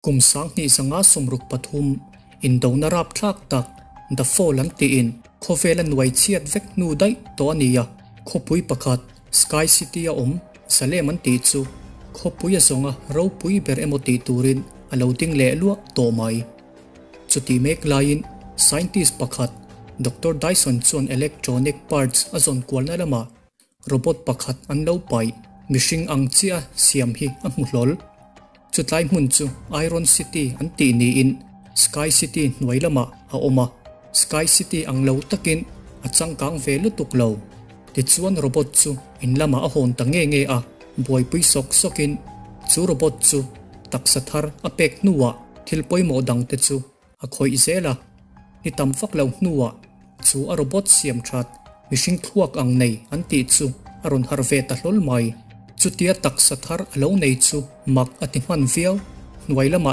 Kum 2063 indona rapthlak tak The Fall an tiin khawvel a nuai chhiat vek hnu daih tawh a ni a, khawpui pakhat Sky City a awm Salem an tih chu khawpui a zawnga ropui ber emaw tih turin a lo ding leh luah tawh mai. Chutih mek laiin scientist pakhat Doctor Dyson chuan electronic parts a zawn kualna lamah Robot pakhat an lo paih mihring ang chiah siam hi a hmu hlawl. Chutlai hmun chu Iron City an tih niin Sky City hnuai lamah a awm a, Sky City ang lo takin a changkang ve lutuk lo. Tichuan robot chu in lamah a hawn ta nge nge a, buaipui sawk sawkin chu robot chu taksa thar a pek hnuah thil pawimawh dangte chu A khawih zel a, ni tam fak lo hnuah chu a robot siam that mihring thluak ang nei an tih chu a rawn harh ve ta hlawl mai. Chutia taksa thar a lo nei chu mak a ti hman viau. Hnuai lamah.